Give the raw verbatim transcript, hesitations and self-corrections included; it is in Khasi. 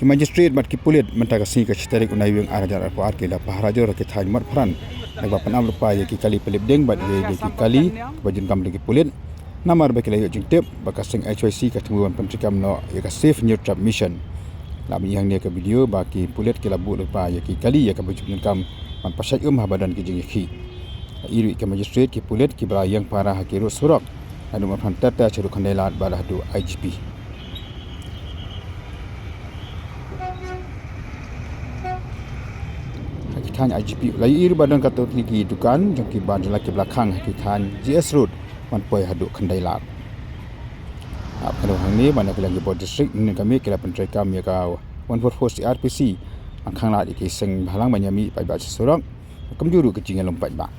Magistrate bad ki pulit mynta ka sngi ka shi tarik u Naiwieng ar hajar arphew ar ki la pahara jur ha ki thaiñ Motphran, da kaba pynap lypa ïa ki kali pynlip dieng bad ïa ki kali ba junkam da ki pulit. Namar ba ki la ïoh jingtip ba ka seng H Y C ka thmu ban pyntreikam noh ïa ka Save Hynñiewtrep Mission. La pynmih hangne ka video ba ki pulit ki la buh lypa ïa ki kali ïa kaba junkam ban pynshait um haba don ki jingïakhih. La ïohi ka magistrate ki pulit kiba la ïeng para ha ki rud surok, naduh Motphran ter ter sha haduh Khyndai Lad bad haduh I G P. Ha ki thaiñ I G P la ïohi ruh ba don katto katne ki dukan jong ki bar jong la kiba la khang ha ki thaiñ G S Road ban poi haduh Khyndai Lad. Ap kano hangne ba na ka liang ki bor district mynne ka miet ki la pyntreikam ïa ka one four four C R P C ban khanglad ïa ki seng bhalang ban ïa mih paidbah sha surok, kumjuh ruh ka jingïalum paidbah.